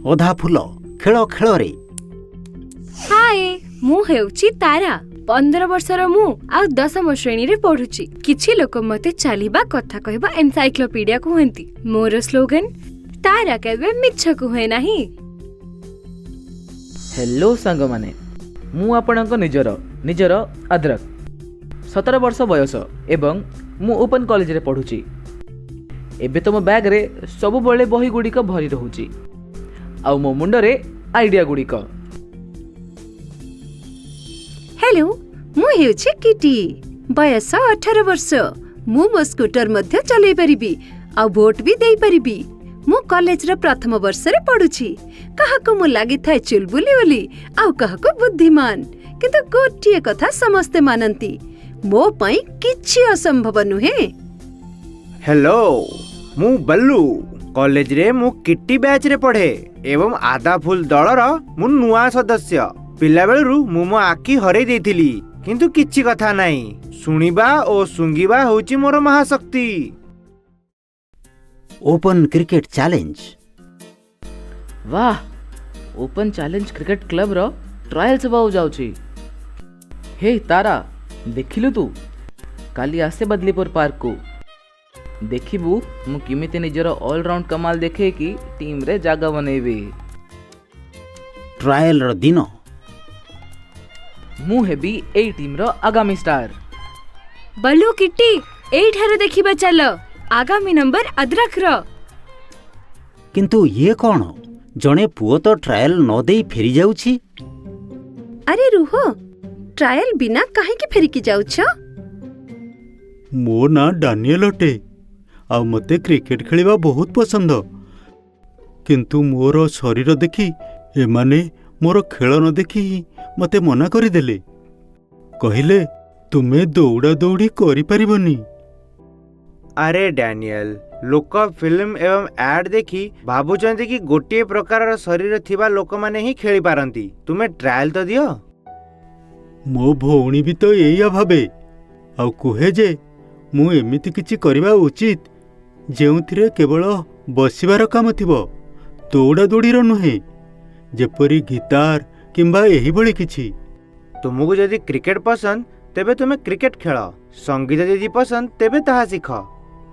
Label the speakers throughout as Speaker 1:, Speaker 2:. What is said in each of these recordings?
Speaker 1: ଅଧା ଫୁଲ ଖେଳ ଖେଳରେ।
Speaker 2: ହାଏ, ମୁଁ ହେଉଛି ତାରା। 15 ବର୍ଷର ମୁଁ ଆଉ 10ମ ଶ୍ରେଣୀରେ ପଢୁଛି। କିଛି ଲୋକ ମତେ ଚାଲିବା କଥା କହିବା ଏନସାଇକ୍ଲୋପିଡିଆ କୁହନ୍ତି। ମୋର ସ୍ଲୋଗାନ, ତାରା କେବେ ମିଛ କୁହେ ନାହିଁ।
Speaker 3: ହ୍ୟାଲୋ ସାଙ୍ଗମାନେ, ମୁଁ ଆପଣଙ୍କ ନିଜର ନିଜର ଅଦ୍ରକ। 17 ବର୍ଷ ବୟସ ଏବଂ ମୁଁ ଓପନ୍ କଲେଜରେ ପଢ଼ୁଛି। ଏବେ ତ ମୋ ବ୍ୟାଗ୍ରେ ସବୁବେଳେ ବହି ଗୁଡ଼ିକ ଭରି ରହୁଛି ଆଉ ମୋ ମୁଣ୍ଡରେ ଆଇଡ଼ିଆ ଗୁଡ଼ିକ।
Speaker 4: ହ୍ୟାଲୋ, ମୁଁ ହେଉଛି କିଟି। ବୟସ 18 ବର୍ଷ। ମୁଁ ମୋ ସ୍କୁଟର ମଧ୍ୟ ଚଲେଇ ପାରିବି ଆଉ ଭୋଟ ବି ଦେଇପାରିବି। ମୁଁ କଲେଜର ପ୍ରଥମ ବର୍ଷରେ ପଢୁଛି। କାହାକୁ ମୁଁ ଲାଗିଥାଏ ଚୁଲବୁଲି ବୋଲି ଆଉ କାହାକୁ ବୁଦ୍ଧିମାନ, କିନ୍ତୁ ଗୋଟିଏ କଥା ସମସ୍ତେ ମାନନ୍ତି, ମୋ ପାଇଁ କିଛି ଅସମ୍ଭବ ନୁହେଁ।
Speaker 5: ହ୍ୟାଲୋ, ମୁଁ ବଲ୍ଲୁ। କଲେଜରେ ମୁଁ କିଟି ବ୍ୟାଚ୍ରେ ପଢ଼େ ଏବଂ ଆଦା ଫୁଲ ଦଳର ମୁଁ ନୂଆ ସଦସ୍ୟ। ପିଲାବେଳରୁ ମୁଁ ମୋ ଆଖି ହରେଇ ଦେଇଥିଲି, କିନ୍ତୁ କିଛି କଥା ନାହିଁ, ଶୁଣିବା ଓ ଶୁଙ୍ଘିବା ହେଉଛି ମୋର ମହାଶକ୍ତି।
Speaker 1: Open cricket challenge.
Speaker 3: ବାহ, ଓପନ୍ ଚ୍ୟାଲେଞ୍ଜ କ୍ରିକେଟ୍ କ୍ଲବ୍ର ଟ୍ରାଏଲ୍ସ ହେବାକୁ ଯାଉଛି। ହେ ତାରା, ଦେଖିଲୁ ତୁ? କାଲି ଆସେ ବଦଲିପୁର ପାର୍କକୁ, ଦେଖିବୁ ମୁଁ କେମିତି ନିଜର ଅଲରାଉଣ୍ଡ କମାଲ ଦେଖେଇକି ଟିମ୍ରେ ଜାଗା ବନେଇବି।
Speaker 1: ଟ୍ରାଏଲର ଦିନ।
Speaker 3: ମୁଁ ହେବି ଏଇ ଟିମ୍ର ଆଗାମୀ ଷ୍ଟାର।
Speaker 2: ବଲୁ, କିଟି, ଏଇଠାରୁ ଦେଖିବା ଚାଲ। ଆଗାମୀ ନମ୍ବର ଅଦ୍ରକର।
Speaker 1: କିନ୍ତୁ ଇଏ କ'ଣ? ଜଣେ ପୁଅ ତ ଟ୍ରାଏଲ ନ ଦେଇ ଫେରିଯାଉଛି।
Speaker 4: ଆରେ ରୁହ, ଟ୍ରାଏଲ ବିନା କାହିଁକି ଫେରିକି ଯାଉଛ?
Speaker 6: ମୋ ନାଁ ଡାନିଏଲ ଅଟେ ଆଉ ମୋତେ କ୍ରିକେଟ ଖେଳିବା ବହୁତ ପସନ୍ଦ। କିନ୍ତୁ ମୋର ଶରୀର ଦେଖି ଏମାନେ ମୋର ଖେଳ ନ ଦେଖି ମୋତେ ମନା କରିଦେଲେ। କହିଲେ, ତୁମେ ଦୌଡ଼ା ଦୌଡ଼ି କରିପାରିବନି।
Speaker 5: ଆରେ ଡ୍ୟାନିଏଲ, ଲୋକ ଫିଲ୍ମ ଏବଂ ଆଡ୍ ଦେଖି ଭାବୁଛନ୍ତି କି ଗୋଟିଏ ପ୍ରକାରର ଶରୀର ଥିବା ଲୋକମାନେ ହିଁ ଖେଳିପାରନ୍ତି। ତୁମେ ଟ୍ରାଏଲ୍ ତ ଦିଅ।
Speaker 6: ମୋ ଭଉଣୀ ବି ତ ଏଇଆ ଭାବେ ଆଉ କୁହେ ଯେ ମୁଁ ଏମିତି କିଛି କରିବା ଉଚିତ ଯେଉଁଥିରେ କେବଳ ବସିବାର କାମ ଥିବ, ଦୌଡ଼ା ଦୌଡ଼ିର ନୁହେଁ, ଯେପରି ଗିତାର କିମ୍ବା ଏହିଭଳି କିଛି।
Speaker 5: ତୁମକୁ ଯଦି କ୍ରିକେଟ ପସନ୍ଦ, ତେବେ ତୁମେ କ୍ରିକେଟ ଖେଳ। ସଙ୍ଗୀତ ଯଦି ପସନ୍ଦ, ତେବେ ତାହା ଶିଖ।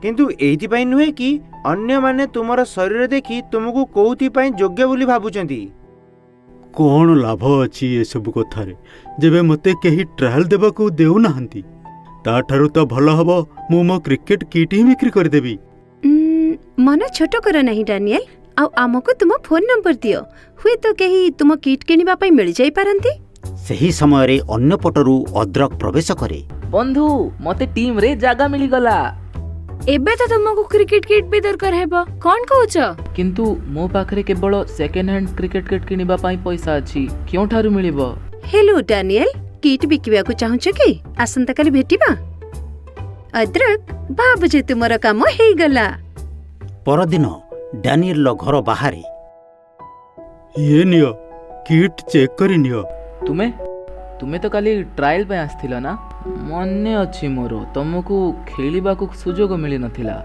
Speaker 5: କିନ୍ତୁ ଏଇଥିପାଇଁ ନୁହେଁ କି ଅନ୍ୟମାନେ ତୁମର ଶରୀର ଦେଖି ତୁମକୁ କୋଉଥିପାଇଁ ଯୋଗ୍ୟ ବୋଲି ଭାବୁଛନ୍ତି।
Speaker 6: କ'ଣ ଲାଭ ଅଛି ଏସବୁ କଥାରେ, ଯେବେ ମୋତେ କେହି ଟ୍ରାଏଲ୍ ଦେବାକୁ ଦେଉନାହାନ୍ତି? ତାଠାରୁ ତ ଭଲ ହବ ମୁଁ ମୋ କ୍ରିକେଟ କିଟ୍ ହିଁ ବିକ୍ରି କରିଦେବି।
Speaker 4: ମନ ଛୋଟ କର ନାହିଁ ଡାନିଏଲ, ଆଉ ଆମକୁ ତୁମ ଫୋନ୍ ନମ୍ବର ଦିଅ। ହୁଏତ କେହି ତୁମ କିଟ୍ କିଣିବା ପାଇଁ ମିଳିଯାଇପାରନ୍ତି।
Speaker 1: ସେହି ସମୟରେ ଅନ୍ୟ ପଟରୁ ଅଦ୍ରକ ପ୍ରବେଶ କରେ।
Speaker 3: ବନ୍ଧୁ, ମୋତେ ଟିମ୍ରେ ଜାଗା ମିଳିଗଲା।
Speaker 2: ଏବେ ତ ତୁମକୁ କ୍ରିକେଟ କିଟ୍ ବି ଦରକାର ହେବ, କ'ଣ କହୁଛ?
Speaker 3: କିନ୍ତୁ ମୋ ପାଖରେ କେବଳ ସେକେଣ୍ଡ ହ୍ୟାଣ୍ଡ କ୍ରିକେଟ କିଟ୍ କିଣିବା ପାଇଁ ପଇସା ଅଛି। କେଉଁଠାରୁ ମିଳିବ?
Speaker 4: ହ୍ୟାଲୋ ଡାନିଏଲ, କିଟ୍ ବିକିବାକୁ ଚାହୁଁଛ କି? ଆସନ୍ତାକାଲି ଭେଟିବା। ଅଦ୍ରକ, ଭାବ ଯେ ତୁମର କାମ ହେଇଗଲା।
Speaker 1: ପରଦିନ ଡାନିଏଲର ଘର ବାହାରେ।
Speaker 6: ଇଏ ନିଅ, କିଟ୍ ଚେକ୍ କରି ନିଅ।
Speaker 3: ତୁମେ ତ କାଲି ଟ୍ରାଏଲ୍ ପାଇଁ ଆସିଥିଲ ନା? ମନେ ଅଛି ମୋର, ତମକୁ ଖେଳିବାକୁ ସୁଯୋଗ ମିଳିନଥିଲା।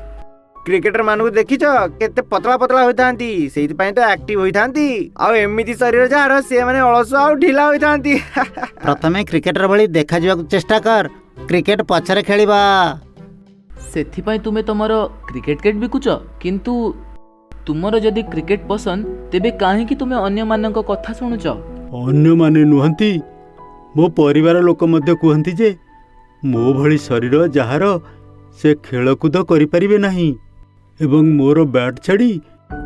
Speaker 5: କ୍ରିକେଟର ମାନଙ୍କୁ ଦେଖିଛ, କେତେ ପତଳା ପତଳା ହୋଇଥାନ୍ତି? ସେଇଥିପାଇଁ ତ ଆକ୍ଟିଭ ହୋଇଥାନ୍ତି। ଆଉ ଏମିତି ଶରୀର ଯାହାର, ସେମାନେ ଅଳସୁଆ ଆଉ ଢିଲା ହୋଇଥାନ୍ତି।
Speaker 1: ପ୍ରଥମେ କ୍ରିକେଟର ଭଳି ଦେଖାଯିବାକୁ ଚେଷ୍ଟା କର, କ୍ରିକେଟ ପଛରେ ଖେଳିବା।
Speaker 3: ସେଥିପାଇଁ ତୁମେ ତମର କ୍ରିକେଟ କିଟ୍ ବିକୁଛ? କିନ୍ତୁ ତୁମର ଯଦି କ୍ରିକେଟ ପସନ୍ଦ, ତେବେ କାହିଁକି ତୁମେ ଅନ୍ୟମାନଙ୍କ କଥା ଶୁଣୁଛ?
Speaker 6: ଅନ୍ୟମାନେ ନୁହନ୍ତି, ମୋ ପରିବାର ଲୋକ ମଧ୍ୟ କୁହନ୍ତି ଯେ ମୋ ଭଳି ଶରୀର ଯାହାର, ସେ ଖେଳକୁଦ କରିପାରିବେ ନାହିଁ ଏବଂ ମୋର ବ୍ୟାଟ୍ ଛାଡ଼ି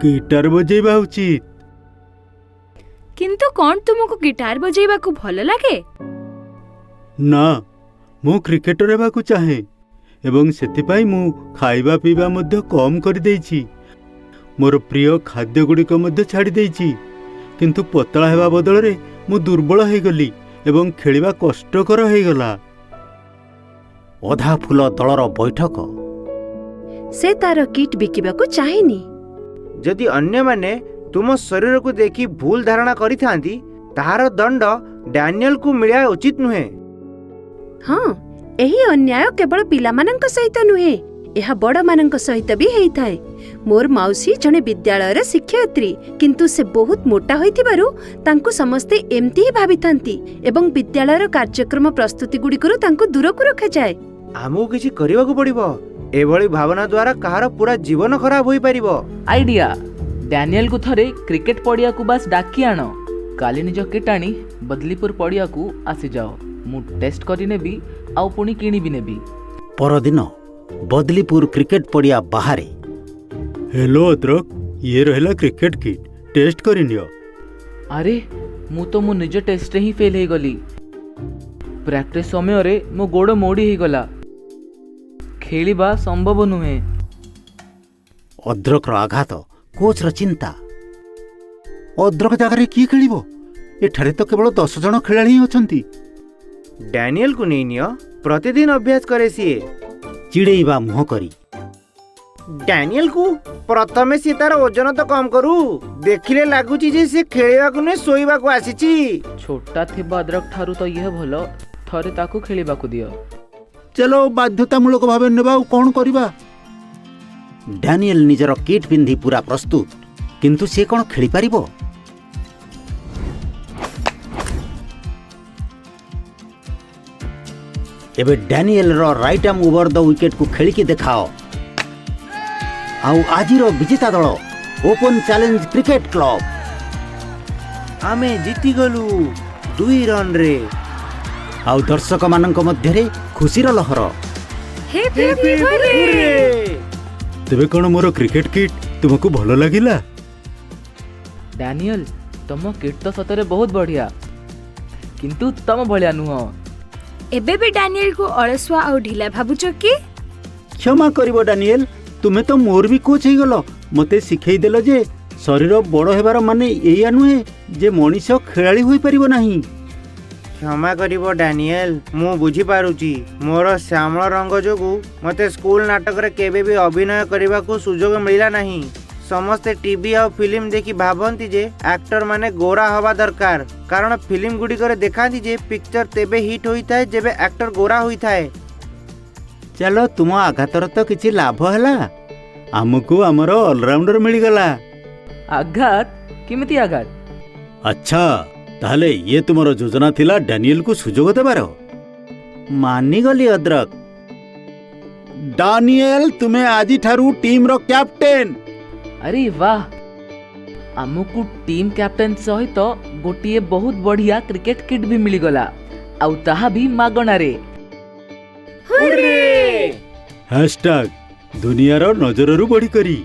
Speaker 6: ଗିଟାର ବଜେଇବା ଉଚିତ।
Speaker 2: କିନ୍ତୁ କ'ଣ ତୁମକୁ ଗିଟାର ବଜେଇବାକୁ ଭଲ ଲାଗେ?
Speaker 6: ନା, ମୁଁ କ୍ରିକେଟର ହେବାକୁ ଚାହେଁ ଏବଂ ସେଥିପାଇଁ ମୁଁ ଖାଇବା ପିଇବା ମଧ୍ୟ କମ୍ କରିଦେଇଛି। ମୋର ପ୍ରିୟ ଖାଦ୍ୟଗୁଡ଼ିକ ମଧ୍ୟ ଛାଡ଼ି ଦେଇଛି। କିନ୍ତୁ ପତଳା ହେବା ବଦଳରେ ମୁଁ ଦୁର୍ବଳ ହେଇଗଲି ଏବଂ ଖେଳିବା କଷ୍ଟକର ହେଇଗଲା।
Speaker 1: ଅଧା ଫୁଲ ଦଳର ବୈଠକ।
Speaker 4: ସେ ତାର କିଟ୍ ବିକିବାକୁ ଚାହେଁନି।
Speaker 5: ଯଦି ଅନ୍ୟମାନେ ତୁମ ଶରୀରକୁ ଦେଖି ଭୁଲ ଧାରଣା କରିଥାନ୍ତି, ତାହାର ଦଣ୍ଡ ଡ୍ୟାନିଏଲକୁ ମିଳିବା ଉଚିତ ନୁହେଁ।
Speaker 4: ହଁ, ଏହି ଅନ୍ୟାୟ କେବଳ ପିଲାମାନଙ୍କ ସହିତ ନୁହେଁ, ଏହା ବଡ଼ମାନଙ୍କ ସହିତ ବି ହେଇଥାଏ। ମୋର ମାଉସୀ ଜଣେ ବିଦ୍ୟାଳୟର ଶିକ୍ଷୟିତ୍ରୀ, କିନ୍ତୁ ସେ ବହୁତ ମୋଟା ହୋଇଥିବାରୁ ତାଙ୍କୁ ସମସ୍ତେ ଏମିତି ହିଁ ଭାବିଥାନ୍ତି ଏବଂ ବିଦ୍ୟାଳୟର କାର୍ଯ୍ୟକ୍ରମ ପ୍ରସ୍ତୁତିଗୁଡ଼ିକରୁ ତାଙ୍କୁ ଦୂରକୁ ରଖାଯାଏ।
Speaker 5: ଆମକୁ କିଛି କରିବାକୁ ପଡ଼ିବ। ଏଭଳି ଭାବନା ଦ୍ୱାରା କାହାର ପୁରା ଜୀବନ ଖରାପ ହୋଇପାରିବ।
Speaker 3: ଆଇଡିଆ! ଡ୍ୟାନିଏଲକୁ ଥରେ କ୍ରିକେଟ ପଡ଼ିଆକୁ ବାସ୍ ଡାକି ଆଣ। କାଲି ନିଜ କିଟ୍ ଆଣି ବଦଲିପୁର ପଡ଼ିଆକୁ ଆସିଯାଅ। ମୁଁ ଟେଷ୍ଟ କରିନେବି ଆଉ ପୁଣି କିଣିବି ନେବି।
Speaker 1: ପରଦିନ ବଦଲିପୁର କ୍ରିକେଟ ପଡ଼ିଆ ବାହାରେ।
Speaker 6: ହ୍ୟାଲୋ ଅଦ୍ରକ, ଇଏ ରହିଲା କ୍ରିକେଟ କିଟ୍, ଟେଷ୍ଟ କରିନିଅ।
Speaker 3: ଆରେ, ମୁଁ ତ ମୋ ନିଜ ଟେଷ୍ଟରେ ହିଁ ଫେଲ୍ ହେଇଗଲି। ପ୍ରାକ୍ଟିସ୍ ସମୟରେ ମୋ ଗୋଡ଼ ମୋଡ଼ି ହେଇଗଲା। ଖେଳିବା ସମ୍ଭବ ନୁହେଁ।
Speaker 1: ଅଦ୍ରକର ଆଘାତ, କୋଚ୍ର ଚିନ୍ତା।
Speaker 6: ଅଦ୍ରକ ଜାଗାରେ କିଏ ଖେଳିବ? ଏଠାରେ ତ କେବଳ 10 ଜଣ ଖେଳାଳି ହିଁ ଅଛନ୍ତି।
Speaker 5: ଡ୍ୟାନିଏଲକୁ ନେଇନିଅ, ପ୍ରତିଦିନ ଅଭ୍ୟାସ କରେ ସିଏ।
Speaker 1: ଚିଡ଼େଇବା ମୁହଁ କରି।
Speaker 5: ଡ୍ୟାନିଏଲକୁ? ପ୍ରଥମେ ସିଏ ତାର ଓଜନ ତ କମ କରୁ। ଦେଖିଲେ ଲାଗୁଛି ଯେ ସେ ଖେଳିବାକୁ ନୁହେଁ, ଶୋଇବାକୁ ଆସିଛି।
Speaker 3: ଛୋଟା ଥିବା ଅଦ୍ରକ ଠାରୁ ତ ଇଏ ଭଲ। ଥରେ ତାକୁ ଖେଳିବାକୁ ଦିଅ।
Speaker 6: ଚାଲ, ବାଧ୍ୟତାମୂଳକ ଭାବେ ନେବା, ଆଉ କ'ଣ କରିବା?
Speaker 1: ଡ୍ୟାନିଏଲ ନିଜର କିଟ୍ ପିନ୍ଧି ପୁରା ପ୍ରସ୍ତୁତ, କିନ୍ତୁ ସେ କ'ଣ ଖେଳିପାରିବ? ଏବେ ଡ୍ୟାନିଏଲର ରାଇଟ୍ ଆର୍ମ ଓଭର the ୱିକେଟକୁ ଖେଳିକି ଦେଖାଅ। ଆଉ ଆଜିର ବିଜେତା ଦଳ ଓପନ୍ ଚ୍ୟାଲେଞ୍ଜ କ୍ରିକେଟ କ୍ଲବ।
Speaker 5: ଆମେ ଜିତିଗଲୁ 2 ରନରେ।
Speaker 1: ଆଉ ଦର୍ଶକମାନଙ୍କ ମଧ୍ୟରେ ଖୁସିର ଲହର।
Speaker 2: Hip hip hurray!
Speaker 5: Hurray!
Speaker 6: ତେବେ କ'ଣ ମୋର କ୍ରିକେଟ କିଟ୍ ତୁମକୁ ଭଲ ଲାଗିଲା?
Speaker 3: ଡ୍ୟାନିଏଲ, ତମ କିଟ୍ ତ ସତରେ ବହୁତ ବଢ଼ିଆ, କିନ୍ତୁ ତମ ଭଳିଆ ନୁହଁ।
Speaker 2: ଏବେ ବି ଡ୍ୟାନିଏଲକୁ ଅଳସୁଆ ଆଉ ଢିଲା ଭାବୁଛ କି?
Speaker 6: କ୍ଷମା କରିବ ଡାନିଏଲ, ତୁମେ ତ ମୋର ବି କୋଚ୍ ହେଇଗଲ। ମୋତେ ଶିଖେଇଦେଲ ଯେ ଶରୀର ବଡ଼ ହେବାର ମାନେ ଏଇଆ ନୁହେଁ ଯେ ମଣିଷ ଖେଳାଳି ହୋଇପାରିବ ନାହିଁ।
Speaker 5: କ୍ଷମା କରିବ ଡ୍ୟାନିଏଲ, ମୁଁ ବୁଝିପାରୁଛି। ମୋର ଶ୍ୟାମଳ ରଙ୍ଗ ଯୋଗୁଁ ମୋତେ ସ୍କୁଲ ନାଟକରେ କେବେ ବି ଅଭିନୟ କରିବାକୁ ସୁଯୋଗ ମିଳିଲା ନାହିଁ। ସମସ୍ତେ ଟିଭି ଆଉ ଫିଲ୍ମ ଦେଖି ଭାବନ୍ତି ଯେ ଆକ୍ଟର ମାନେ ଗୋରା ହବା ଦରକାର, କାରଣ ଫିଲ୍ମ ଗୁଡ଼ିକରେ ଦେଖାନ୍ତି ଯେ ପିକ୍ଚର ତେବେ ହିଟ୍ ହୋଇଥାଏ ଯେବେ ଆକ୍ଟର ଗୋରା ହୋଇଥାଏ।
Speaker 6: ଚାଲ, ତୁମ ଆଘାତର ତ କିଛି ଲାଭ ହେଲା। ଆମକୁ ଆମର ଅଲରାଉଣ୍ଡର ମିଳିଗଲା।
Speaker 3: ଆଘାତ? କେମିତି ଆଘାତ?
Speaker 6: ଆଚ୍ଛା, ତାହେଲେ ଇଏ ତୁମର ଯୋଜନା ଥିଲା ଡ୍ୟାନିଏଲକୁ ସୁଯୋଗ ଦେବାର।
Speaker 1: ମାନିଗଲି ଅଦ୍ରକ।
Speaker 6: ଡାନିଏଲ, ତୁମେ ଆଜିଠାରୁ ଟିମ୍ର କ୍ୟାପ୍ଟେନ୍।
Speaker 3: ଆରେ ବାଃ! ଆମକୁ ଟିମ୍ କ୍ୟାପ୍ଟେନ୍ ସହିତ ଗୋଟିଏ ବହୁତ ବଢ଼ିଆ କ୍ରିକେଟ କିଟ୍ ବି ମିଳିଗଲା, ଆଉ ତାହା ବି ମାଗଣାରେ।
Speaker 6: ହ୍ୟାଶଟ୍ୟାଗ ଦୁନିଆର ନଜରରୁ ବଢ଼ିକରି।